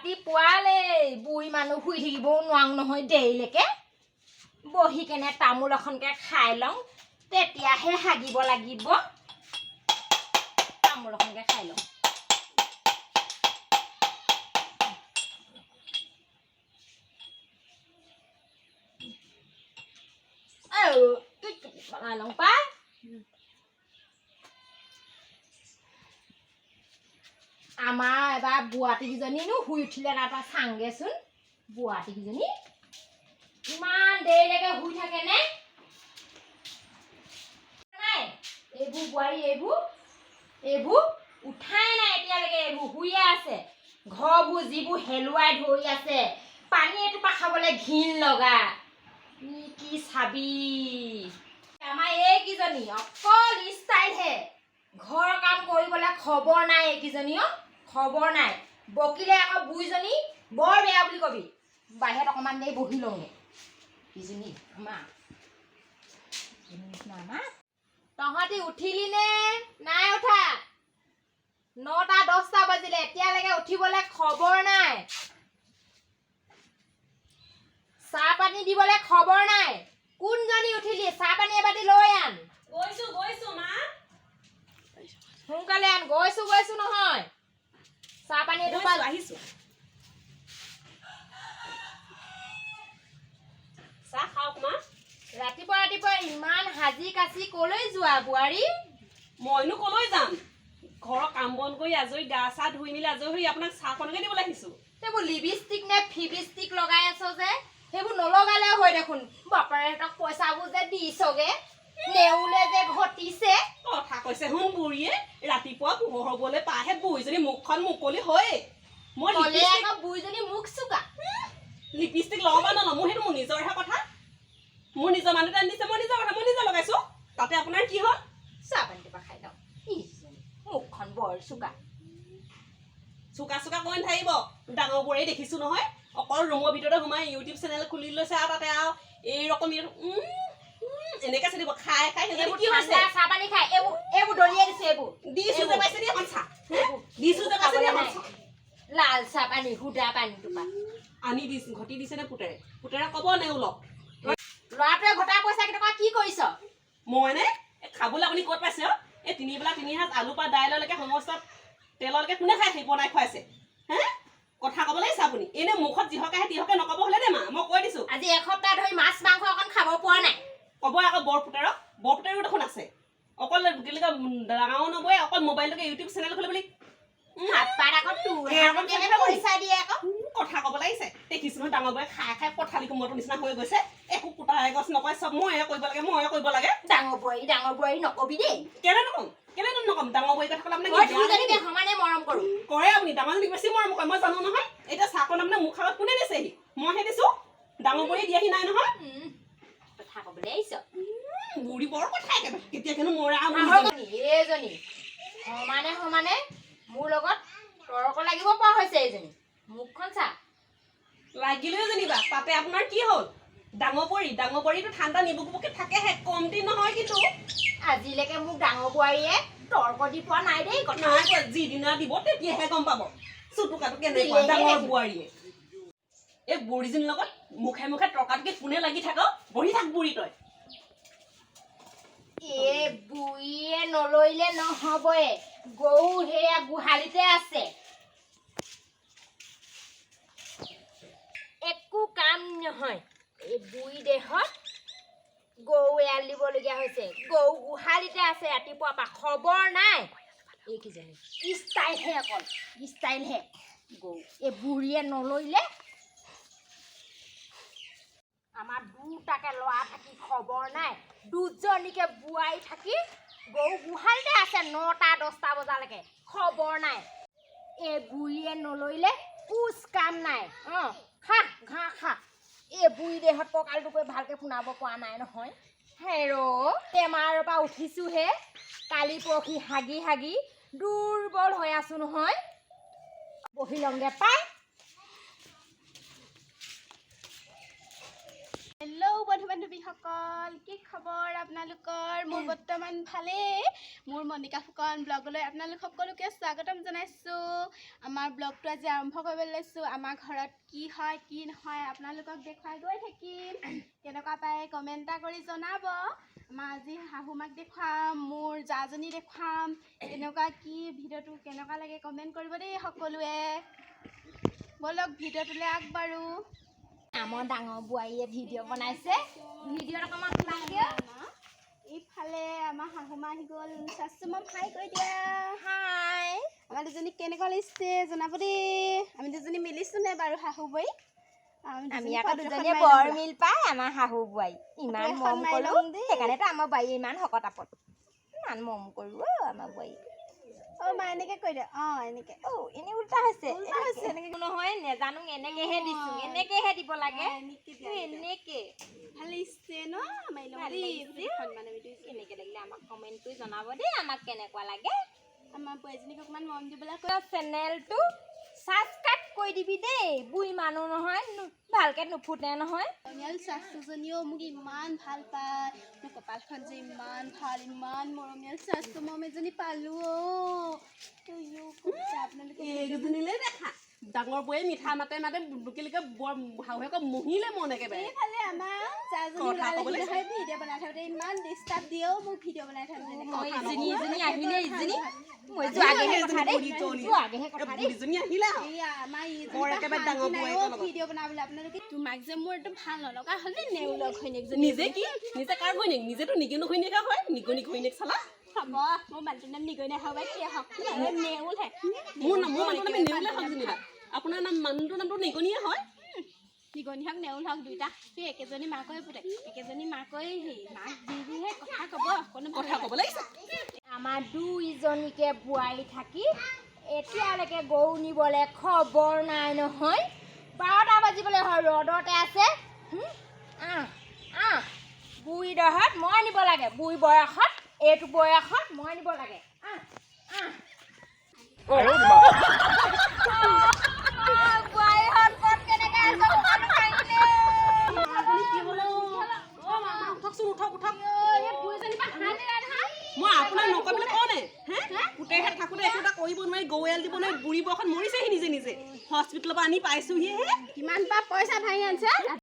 ৰাতিপুৱালেই বুঢ়ী মানুহ শুই থাকিবও নোৱাৰো নহয় দেৰিলৈকে। বহি কেনে তামোল এখনকে খাই লওঁ, তেতিয়াহে হাগিব লাগিব। তামোল এখনকে খাই লওঁ। আৰু বনাই লওঁ পাই। আমাৰ এবাৰ বোৱাতীকেইজনীনো শুই উঠিলে নাই তই চাংগেচোন। বোৱাতীকেইজনী ইমান দেৰিলৈকে শুই থাকেনে নাই? এইবোৰ বোৱাৰী এইবোৰ এইবোৰ উঠাই নাই এতিয়ালৈকে, এইবোৰ শুইয়ে আছে। ঘৰবোৰ যিবোৰ হেলুৱাই ধৰি আছে, পানী এটোপা খাবলৈ ঘিণ লগা। ই কি চাবি, আমাৰ এইকেইজনী অকল ষ্টাইলহে, ঘৰৰ কাম কৰিবলৈ খবৰ নাই এইকেইজনীও, খবৰ নাই। বকিলে আকৌ বুইজনী বৰ বেয়া বুলি কবি। বাহিৰত অকণমান দেৰি বহি লওঁগে। ইজনী আমাৰ নিচিনা আমাৰ। তহঁতি উঠিলি নে নাই উঠা? 9টা 10টা বাজিলে, এতিয়ালৈকে উঠিবলৈ খবৰ নাই। চাহ পানী দিবলৈ খবৰ নাই। কোনজনী উঠিলি? চাহ পানী এবাতি লৈ আন। গৈছো গৈছো মা। সোনকালে আন। গৈছো গৈছো নহয়, চাহ পানী এটোপা। গৈছো, আহিছো। চাহ খাওক মা। ৰাতিপুৱা ৰাতিপুৱা ইমান সাজি কাচি কলৈ যোৱা বোৱাৰী? মইনো কলৈ যাম, ঘৰৰ কাম বন কৰি আজৰি, গা চা ধুই মেলি আজৰি হৈ আপোনাক চাহকণকে দিবলৈ আহিছো। সেইবোৰ লিপষ্টিক নে ফিবিষ্টিক লগাই আছ যে, সেইবোৰ নলগালেও হয় দেখোন। বাপেৰেহঁতক পইচাবোৰ যে দিছগে, নেউলে যে ঘটিছে। কথা কৈছে শুন বুঢ়ীয়ে, ৰাতিপুৱা পোহৰ হ'বলৈ পাহে বুঢ়ীজনী মুখখন মুকলি হয়ে। মই ক'লে লিপষ্টিক আকৌ বুঢ়ীজনী মুখ চোকা। লিপষ্টিক লগাব নলওঁ, মোৰ সেইটো মোৰ নিজৰহে কথা। মোৰ নিজৰ মানুহটোৱে আনি দিছে, মই নিজৰ কথা, মই নিজে লগাইছো। তাতে আপোনাৰ কি হ'ল? চাহ পানী টোপা খাই লওঁ। ইজনী মুখখন বৰ চোকা। চোকা চোকা কৈ নাথাকিব। ডাঙৰ বোৰে দেখিছো নহয়, অকল ৰুমৰ ভিতৰতে সোমাই ইউটিউব চেনেল খুলি লৈছে আৰু তাতে আৰু এইৰকম এনেকে চলিব খাই খাই। সেইজনী এইবোৰ কি হৈছে? ঠাণ্ডা চাহ পানী খাই এইবোৰ এইবোৰ দলিয়াই দিছে এইবোৰ। দিছো যে পাইছে নি এখন চাহ হে? এইবোৰ দিছো যে পাইছে নি খাবলৈ এখন নাই। চাহ? লাল চাহ পানী, সুদা পানী টোপা। আনি দিছো, ঘটি দিছে নে পুতেৰে? পুতেৰে ক'ব নে ওলক? ল'ৰাটোৱে ঘটা পইচা কেইটকা কি কৰিছ? মই নে এই খাবলৈ আপুনি ক'ত পাইছে অ? এই তিনিবেলা তিনি সাঁজ আলু পৰা দাইললৈকে সমস্ত তেললৈকে কোনে খাই সেই বনাই খুৱাইছে হে? কথা ক'ব লাগিছে আপুনি। এনেই মুখত যিহকে আহে তিহকে নক'ব হ'লে দেই মা, মই কৈ দিছো। আজি এসপ্তাহ ধৰি মাছ মাংস অকণ খাব পৰা নাই। ক'ব আকৌ বৰ পুতেৰক। বৰ পুতেৰো দেখোন আছে, অকল কি বুলি কয়, ডাঙৰ নবৌয়ে অকল মোবাইলটোকে ইউটিউব চেনেল খুলি বুলি হাত পাত আকৌ তোৰ এৰকম হাততেহে চেনেল খুলি। পইচা দিয়ে আকৌ। কথা ক'ব লাগিছে। দেখিছো নহয়, ডাঙৰ বৌয়ে খাই খাই পথালি কোমৰটোৰ নিচিনা হৈ গৈছে। একো কুটা এগছ নকয়, চব ময়ে কৰিব লাগে, ময়ে কৰিব লাগে। ডাঙৰ বোৱাৰী, ডাঙৰ বোৱাৰী নকবি দেই। কেলে নকম? কেলে নকম? ডাঙৰ বোৱাৰী কথা ক'লে আপোনাক মই কি বেয়া লাগে দুয়োজনীকে নেকি? সমানে মৰম কৰো। কৰে আপুনি, ডাঙৰজনীক বেছি মৰম কৰে, মই জানো নহয়। এতিয়া চাহকণ আপোনাৰ মুখ আগত কোনে দিছেহি? মইহে দিছো, ডাঙৰ বোৱাৰী দিয়াহি নাই নহয়। কথা ক'বলৈ আহিছ। বুঢ়ী বৰ কথা একেবাৰে কেতিয়া কেনো মৰা। আহক, এইজনী সমানে সমানে মোৰ লগত তৰ্ক লাগিব পৰা হৈছে। এইজনী মুখখন চা। লাগিলেও যেনিবা তাতে আপোনাৰ কি হ'ল? ডাঙৰ বোৱাৰী, ডাঙৰ বোৱাৰীটো ঠাণ্ডা নিবুকুবুকে থাকেহে, কমটি নহয় কিন্তু। আজিলৈকে মোক ডাঙৰ বোৱাৰীয়ে তৰ্ক দি পোৱা নাই দেই কথা। নাই পোৱা, যিদিনা দিব তেতিয়াহে গম পাব চুটুকাটো কেনেকুৱা। দিলেহে ডাঙৰ দেখিম। বোৱাৰীয়ে এই বুঢ়ীজনীৰ লগত মুখে মুখে তৰ্কাতকি কোনে লাগি থাক? বহি থাক বুঢ়ী তই। এই বুঢ়ীয়ে নলৰিলে নহ'বই। গৰু সেয়া গোহালিতে আছে, একো কাম নহয়। এই বুঢ়ী দেহত গৰু এৰাল দিবলগীয়া হৈছে। গৰু গোহালিতে আছে, ৰাতিপুৱাৰ পৰা খবৰ নাই। এইকেইজনী ষ্টাইলহে, অকল ষ্টাইলহে। গৰু এই বুঢ়ীয়ে নলৰিলে। আমাৰ দুটাকে ল'ৰা থাকি খবৰ নাই, দুজনীকে বোৱাৰী থাকি গৰু গোহালিতে আছে 9টা 10টা বজালৈকে খবৰ নাই। এই বুঢ়ীয়ে নলৰিলে কোচ কাম নাই। অঁ, খা ঘাঁহ খা। এই বুঢ়ী দেহত কঁকালটোকে ভালকৈ শুনাব পৰা নাই নহয়। হেৰ, বেমাৰৰ পৰা উঠিছোঁহে, কালি পৰহি হাগি হাগি দুৰ্বল হৈ আছোঁ নহয়। বহি লওঁগে পাই। হেল্ল' বন্ধু বান্ধৱীসকল, কি খবৰ আপোনালোকৰ? মোৰ বৰ্তমান ভালেই। মোৰ মণিকা ফুকন ব্লগলৈ আপোনালোক সকলোকে স্বাগতম জনাইছোঁ। আমাৰ ব্লগটো আজি আৰম্ভ কৰিবলৈ লৈছোঁ। আমাৰ ঘৰত কি হয় কি নহয় আপোনালোকক দেখুৱাই গৈ থাকিম। কেনেকুৱা পায় কমেণ্ট এটা কৰি জনাব। আমাৰ আজি শাহু মাক দেখুৱাম, মোৰ জাজনী দেখুৱাম। কেনেকুৱা কি ভিডিঅ'টো কেনেকুৱা লাগে কমেণ্ট কৰিব দেই সকলোৱে। ব'লক, ভিডিঅ'টোলৈ আগবাঢ়ো। আমাৰ ডাঙৰ বোৱাৰীয়ে ভিডিঅ' বনাইছে, ভিডিঅ'ত অকণমান ওলামগৈ। ইফালে আমাৰ শাহু মা আহি গ'ল। চাচু মাম, হাই কৈ দিয়া। হাই। আমাৰ দুজনীক কেনেকুৱা লাগিছে জনাব দেই। আমি দুজনী মিলিছো নে বাৰু শাহু বোৱাৰী? আমি আকৌ দুজনীয়ে বৰ মিল পাই। আমাৰ শাহু বোৱাৰী ইমান এখন মৰম মাৰি কৰোঁ। ল'ম দেই। সেইকাৰণেতো আমাৰ বোৱাৰীয়ে ইমান শকত আপত। ইমান মৰম কৰোঁ অ' আমাৰ বোৱাৰী। অ' মা, এনেকে কৈ দিয়া। অঁ, এনেকে। অ', এনেই উল্টা হৈছে। উল্টা হৈছে। এনেকে নহয়, নেজানো। এনেকেহে দিছো, এনেকেহে দিব লাগে। এনেকে দিয়া, এনেকে। ভাল লাগিছে ন? মাৰি ল'ম ভাল দেই লাগিছে। ফটোখন মানে আমি দুইজনী। কেনেকে লাগিলে আমাক কমেণ্ট কৰি জনাব দেই, আমাক কেনেকুৱা লাগে। আমাৰ বোৱাৰীজনীক অকণমান মৰম দিবলৈ কৈ চেনেলটো ছাবস্ক্ৰাইব কৰি দিবি দেই। বুঢ়ী মানুহ নহয়, ভালকে নুফুটে নহয়। মৰমীয়াল শাশুজনীও মোক ইমান ভাল পায়। মোৰ কপালখন যে ইমান ভাল, ইমান মৰমীয়াল শাশু মম এজনী পালোঁ। অ' আপোনালোকে এইকেইজনীলে দেখা, ডাঙৰ বৌয়ে মিঠা মাতে মাতে বুকিলিকে বৰ শাহুৱেকক মহিলে মন একেবাৰে। এইফালে আমাৰ জাজনী কথা ওলালে ক'বলৈ নহয়, ভিডিঅ' বনাই থাকোঁতে ইমান ডিষ্টাৰ্ব দিয়েও মোক ভিডিঅ' বনাই থাকোঁতে। মই ইজনী ইজনী আহিলে, ইজনী মই যোৱাগেহে কথা দেই, যোৱাগেহে কথা দেই। বুঢ়ীজনী আহিলে আৰু। এইয়া আমাৰ বৰ একেবাৰে ডাঙৰ বৌৱেকৰ লগত। ভিডিঅ' বনাবলৈ আপোনালোকে। তোমাক যে মোৰ একদম ভাল নলগা হ'ল দেই, নেউলৰ ঘৈণীয়েকজনী। নিজে কি নিজে কাৰ ঘৈণীয়েক? নিজেতো নিগনি ঘৈণীয়েক হয়, নিগনি ঘৈণীয়েক চালা। হ'ব, মোৰ মানুহটোৰ নাম নিগনি হ'ব কি হওক, নেউলহে। মোৰ নাম, মোৰ মানুহটোৰ নাম নেউলে হওক যেনিবা, আপোনাৰ নাম, মানুহটোৰ নামটো নিগনিয়ে হয়। নিগনি হওক নেউল হওক, দুইটা সেই একেজনী মাকৰে পুতেক, একেজনী মাকৰে সেই মাক যিহে কথা ক'ব কোনো কথা ক'ব লাগিছে। আমাৰ দুইজনীকে বোৱাৰী থাকি এতিয়ালৈকে গৰু নিবলৈ খবৰ নাই নহয়। 12টা বাজিবলৈ হয়, ৰ'দতে আছে। আহ আহ, বুঢ়ী দহত মই নিব লাগে। বুঢ়ী বয়সত, এইটো বয়সত মই নিব লাগে। আহ আহ, বোৱাৰীহঁত ক'ত কেনেকে আছে? সকলো ভাঙিলে। আপুনি কি হ'ল? অ' মা, মা, উঠকচোন, উঠক, উঠক। মই আপোনাক নকয় পেলাই কওঁ নে হে? পুতেকহেঁত থাকোঁতে একো এটা কৰিব নোৱাৰি, গৰু এৰাল দিব নোৱাৰি, বুঢ়ী বয়সত মৰিছেহি নিজে নিজে। হস্পিটেলৰ পৰা আনি পাইছোহিহে। কিমান বা পইচা ভাঙি আনিছে।